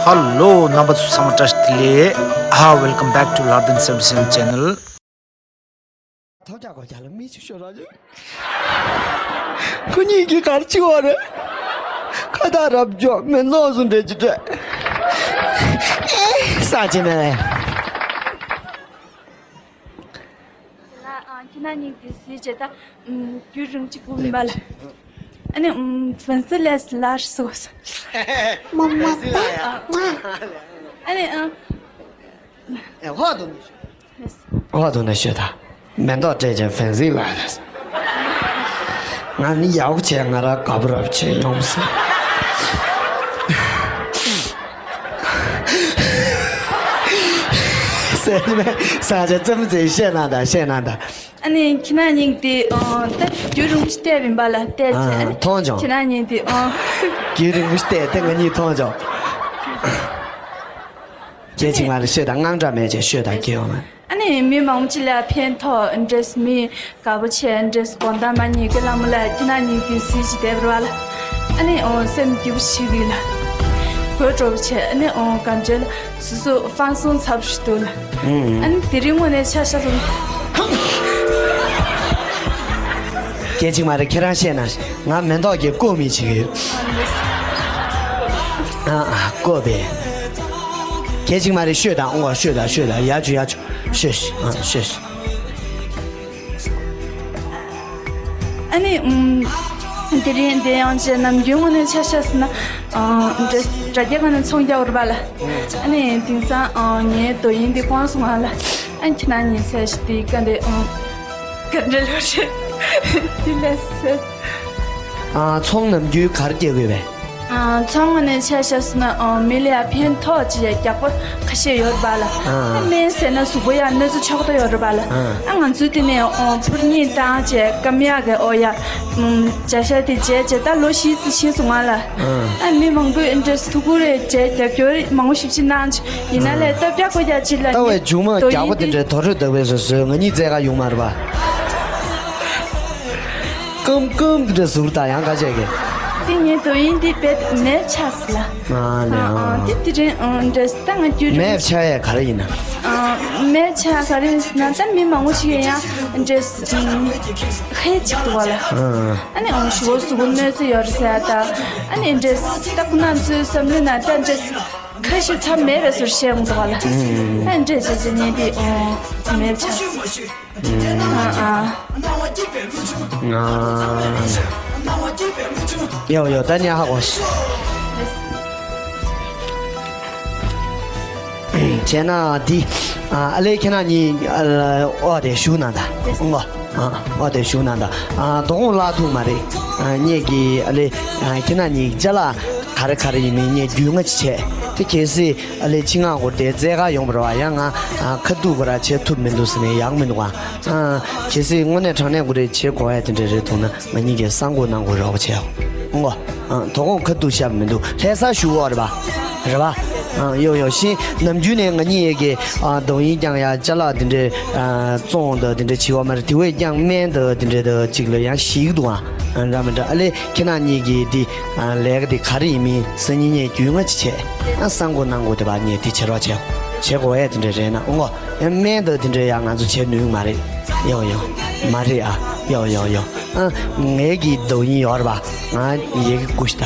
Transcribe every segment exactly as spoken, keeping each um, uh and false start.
Hello རྣམ་པ་ཚོ་ཚང་མ་བཀྲ་ཤིས་བདེ་ལེགས། ཧ། Welcome back to Love and Seventy Seven Channel. ཐབས་ཀྱག་གོ་ཀྱག་ལ་མི་ཅིག་ཤོད་རོགས་བྱོས། ཁོ་གཉིས་ཀྱིས་གར་ཅི་བ་རེད། ཁ་བཏགས་རབ་འཇོག་མེ་ཏོག་བཟོ་འདྲ་ཅིག་སྤྲད། ཨེ་ས་ཅི་མེད་ལེ། ཁྱེད་རང་གཉིས་ཀྱི་གཟི་བརྗིད་ད་རྒྱུན་རིང་གཅིག་པུ་མིན་པ་ལ། ཨ་ནི་ཨམ། ཕན་སི་ལས་ལར་སོ། མོ་མོ་ཏ། ཨ་ནི་ཨ། ཨེ་ཧོ་དུ་ནི་ཧོ་དུ་ནི་ཤོད་ད། མེ་ཏོག་སྤྲད་ཀྱང་ཕན་སི་ལ་རེད། ང་ནི་ཡག་བྱས་ང་རང་དགའ་པོ་རབ་བྱས་ཡོང་སོང་། ཟེར་ནས་ས་ཆ་ཙམ་ཙེ་བཤད་ན་ད་བཤད་ན་ད། ཨ་ནི་ཁྱེད་རང་གཉིས་དེ་ཨ་ད་རྒྱུན་རིང་པོ་ཞིག་བལྟས་པ་ཡིན་པ་ལ་བལྟས་ཚེ། ཨ་ནི་མཐོང་བྱུང་། ཁྱེད་རང་གཉིས་དེ་ཨ། རྒྱུན་རིང་པོ་ཞིག་བལྟས་དེ་ང་གཉིས་མཐོང་བྱུང་། སྐད་ཅིག་མ་རེ་ཤོད་དང་དངངས་སྐྲག་མེད་ཅེས་ཤོད་དང་སྐྱེ་བ་མ། ཨ་ནི་མི་མང་པོ་ཅིག་ལ་ཕན་ཐོགས་འདྲེས་མི་དགའ་པོ་བྱས་འདྲེས་དགོང་དག་མ་ཉལ་གི་ལ་མོ་ལ་ཁྱེད་རང་གཉིས་དེ་གཟི་བརྗིད་བསྡད་པ་རེད་པ་ལ། ཨ་ནི་ཨོ་སེམས་སྐྱིད་པོ་ཞིག་རེད་ལ། དགོད་བྲོ་པོ་བྱས་ཨ་ནི་ཨོ་གམ་བརྗེ་ལ། སོ་སོ་ཧྥང་སུང་ཚབ་ཞུ་འདུག་ལ། ཨ་ནི་དེ་རིང་དངོས་གནས་ཆ་ཤ་སོང་། སྐད་ཅིག་མ་རེ་ཁྱེད་རང་བཤད་ན་ང་མེ་ཏོག་གི་བཀོད་མི་བྱེད་ཀྱི་ཡོད། ཨ་ཨ་བཀོད་པས། སྐད་ཅིག་མ་རེ་ཤོད་དང་ཨོ་ཤོད་དང་ཤོད་དང་ཡ་ཆུ་ཡ་ཆུ་ཤོད་ཤི་ཨ་ཤོད་ཤི། ཨ་ནི་ཨུམ། དེ་རིང་དེ་ཡང་ཅེ་ནམ་རྒྱུན་དངོས་གནས་ཆ་ཤ་སི་ན། ཨ་དྲ་རྒྱ་ག་ནས་ཚོང་རྒྱག་རུ་བ་ལ། ཨ་ནི་དེང་སང་ཨ་ངའི་དོ་ཡིན་འདི་ཀོང་སོང་ང་ལ། ཨ་ཁྱེད་རང་གཉིས་ཚེ་ཞི་དེ་ག་འདི་ཨ་ག་འདྲ་ལོ་རེད། དེ་ལས་སེ། ཨ་ཚོང་ནམ་རྒྱུན་གར་རྒྱག་དགོས་པས། ཨ་ཚོང་ངོས་ནས་ཆ་བཞག་སོང་ན་ཨ་མི་ལ་ཡ་ཕན་ཐོགས་ཅིག་ཡ་རྒྱག་པ་ཁ་ཤས་ཡོད་རེད་པ་ལ། ཨ་ཨ་སྨན་ཟས་ན་གཟུགས་པོ་ཡ་གནོད་འཚེ་ཆོག་ཏོ་ཡོད་རེད་པ་ལ། ཨ་ཨ་ང་ཚོའི་དེ་ནས་ཨ་ཕུར་གཉིས་བཏང་བྱས་སྐམ་ཡག་གི་ཨོ་ཡ་ཨམ་བྱ་ཤ་དེ་བྱས་བྱས་ད་ལོ་བཞི་ཙམ་ཕྱིན་སོང་ང་ལ། ཨ་ཨ་མི་མང་པོས་ཨེ་འདྲས་ཐུགས་ཁུར་རེ་བྱས་རྒྱབ་སྐྱོར་མང་པོ་ཞིབ་ཅིག་གནང་བྱས་ཡིན་ན་ལས་སྟབས་རྒྱག་པ་རྒྱ་ཅིག་ལ་ད་བས་མཇུག་མ་རྒྱག་པ་དེ་འདྲའི་དོ་རུ་བདག་པས་སོ་སོས་ང་གཉིས་བཙལ་ག་ཡོང་མ་རེད་པ། ཀམ་ཀམ་འདྲ་ཟུར་དང་ཡང་ཁ་ཆད་གི། དེ་ངའི་དོ་ཡིན་འདི་བེད་མེད་ཆགས་ལ། ཨ་ནི་ཨ་ཨ་དེ་དེ་རིང་ཨ་འདྲས་ད་ང་རྒྱུ་རིང་མེད་ཆགས་ཡས་ག་རེ་ཡིན་ན། ཨ་མེད་ཆགས་ག་རེ་ཡིན་ན་ད་མི་མང་པོ་ཞིག་ཡང་འདྲས་ཧེ་ཅིག་འདུག་བ་ལ། ཨ་ཨ་ནི་ཨ་ཞུ་བོ་སུ་བོ་གནོད་འཚེ་ཡོད་རེད་ཟེར་ད། ཨ་ནི་འདྲས་ད་ཁོ་ན་ཚོའི་བསམ་བློ་ན་ད་འདྲས། ཁ་ཤས་ཚབ་མེད་པའི་ཟུར་བཤད་འོང་འདུག་བ་ལ། ཨ་འདྲས་བྱས་བྱས་ངས་འདི་ཨོ་མེད་ཆགས། ཨ་ཨ། ཡོ་ཡོ་ད་ཉ་ཧ་གོ། བྱས་ན་འདི་ཨ་ལས་ཁྱེད་རང་གཉིས་ཨ་ཨོ་དེ་ཞུ་ན་ད་ཨོ་ཨ་ཨོ་དེ་ཞུ་ན་ད་ཨ་དོ་དགོང་ལ་ཐུག་མ་རེད། ཨ་ངས་ཀྱི་ཨ་ལས་ཨ་ཁྱེད་རང་གཉིས་ཅ་ལག་ག་རེ་ག་རེ་ཡིན་མིན་ངས་རྒྱུས་མངའ་ཅིག་བྱས་དེ་གལ་སྲིད། ཨ་ལས་ཕྱི་ནང་སྒོ་དེ་རྩེ་ག་ཡོང་བ་རེད་བ། ཡང་ང་ཨ་ཁ་ཐུག་ག་ར་བྱེད་ཐུབ་མི་འདུག་ཟེར་ནས་ཡག་མི་འདུག་ཨ། ཨ་གལ་སྲིད་དངོས་གནས་དྲང་གནས་ཀུ་རེ་བྱེད་དགོས་ཡ་དེ་འདྲ་རེད་འདུག་ན་ང་གཉིས་ཀྱིས་གསང་སྒོ་ནང་སྒོ་རོགས་པ་བྱེད་ཨོ། ཨ་དོ་དགོང་ཁ་ཐུག་བཤད་མི་འདུག་ལྷ་ས་ཞུ་བ་རེད་པ། རེད་པ། ཨ་ཡོ་ཡོ་ཤི་ནམ་རྒྱུན་ནས་ང་གཉིས་ཡས་ཀྱི་ཨ་དོ་ཡིན་ཀྱང་ཡ་ཅ་ལག་དེ་འདྲ་ཨ་བཙོང་དང་དེ་འདྲ་བྱེད་བ་མ་རེད། དེ་བས་ཀྱང་སྨན་དང་དེ་འདྲ་དང་གཅིག་ལ་ཡང་ཞིག་འདུག་ཨ། འདྲ་མི་འདྲ་ཨ་ལས་ཁྱེད་རང་གཉིས་ཀྱིས་འདི། ཨ་ལས་ཀ་དེ་ག་རེ་ཡིན་མིན་སང་ཉིན་ངས་རྒྱུས་མངའ་ཅིག་བྱས། ཨ་གསང་སྒོ་ནང་སྒོ་དེ་བ་ངས་དེ་བྱེད་རོགས་བྱས། བྱེད་དགོས་ཡས་དེ་འདྲ་རེད་ན་ཨོ། ཨ་སྨན་དང་དེ་འདྲ་ཡང་ང་ཚོ་བྱེད་ནུས་མ་རེད། ཡོ་ཡོ། མ་རེད་ཨ། ཡོ་ཡོ་ཡོ། ཨ་ངའི་གི་དོ་ཡིན་ཡོད་རེད་པ། ང་ཡི་གེ་བསྐུར་ཤི་ད།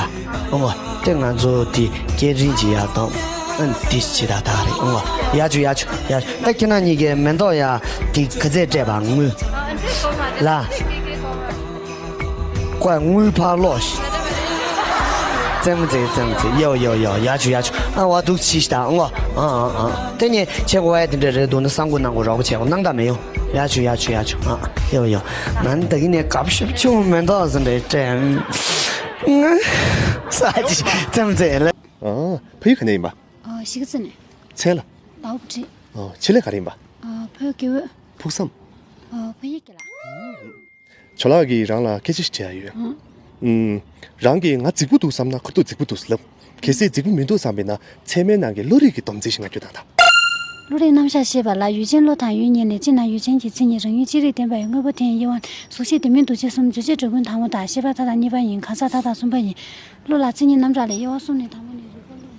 ཨོ། དེ་ང་ཚོ་དེ་སྐད་འཕྲིན་གྱི་ཡག་དང་། ཨ་དེ་བྱེད་ད་ད་རེད་ཨོ། ཡ་ཆུ་ཡ་ཆུ་ཡ་ཆུ། ད་ཁྱེད་རང་གཉིས་ཀའི་མེ་ཏོག་ཡ་དེ་ག་ཚད་སྤྲད་པ་དངུལ། ལ། ཀོ་དངུལ་ཕར་ལོག་ཤི། རྩེད་མོ་རྩེ་རྩེད་མོ་རྩེ་ཡོ་ཡོ་ཡོ་ཡ་ཆུ་ཡ་ཆུ། ཨ་བ་འདུག་ཕྱི་ཤི་ད་ཨང་བ། ཨ་ཨ་ཨ། དེ་ནས་ཆེ་གོ་བ་དེ་འདྲ་རེད་འདུག་ན་གསང་སྒོ་ནང་སྒོ་རོགས་པ་བྱས་གོ་སྣང་དག་མེད་ཡོ། ཡ་ཆུ་ཡ་ཆུ་ཡ་ཆུ། ཨ་ཡོ་ཡོ། ང་ནི་ད་གིན་ནས་དགའ་ཤོས་ཆུང་མེ་ཏོག་ཟིན་རེད་དྲན། ང་ས་ཅི་རྩེད་མོ་རྩེ་ལ། ཨ་ཕ་ཡུལ་ག་ནས་ཡིན་པ། ཨ་གཞིས་ཀ་རྩེ་ནས། མཚན་ལ། ལའོ་བུ་ཁྲིད། ཨ་ཆེད་ལས་ག་རེ་ཡིན་པ། ཨ་བོད་དགེ་འོས། ཕུགས་བསམ། ཨ་ཕ་ཡུལ་གྱི་ལ། ཇོ་ལགས་ཀྱིས་རང་ལ་སྐད་ཆ་ཞིག་དྲི་ཡ་ཡོད། ཨང་། ཨུམ། རང་གིས་ང་རྫིག་པོ་འདུག་བསམ་ན་ཁ་ཐུག་རྫིག་པོ་འདུག་ལབ། གལ་སྲིད་རྫིག་པོ་མི་འདུག་བསམ་པས་ན་ཚད་མའི་ནང་གི་བློ་རིག་གི་སྡོམ་རྩིས་ཤིག་ང་རྒྱུ་དང་ད། བློ་རིག་རྣམ་གཞག་ཤེས་པ་ལ་ཡུལ་ཅན་བློ་དང་ཡུལ་གཉིས་ལས་སྤྱིར་ན་ཡུལ་ཅན་གྱི་མཚན་ཉིད་རང་ཡུལ་ཅི་རིགས་ལྡན་པ་ཡི་དངོས་པོ་དེ་ཡི་དབྱེ་བ་གཟུགས་ཤེས་ལྡན་མིན་འདུ་བྱེད་གསུམ། རྗོད་བྱེད་འབྲས་ཀུན་དང་པོ་དང་ཤེས་པ་མཐའ་དག་གཉིས་པ་ཡིན། གང་ཟག་མཐའ་དག་གསུམ་པ་ཡིན། བློ་ལ་མཚན་ཉིད་རྣམ་གྲངས་ལས་དབྱེ་བ་གསུམ་ནི་དང་པོ་ནི་རིག་པ་བློ་ཡིན།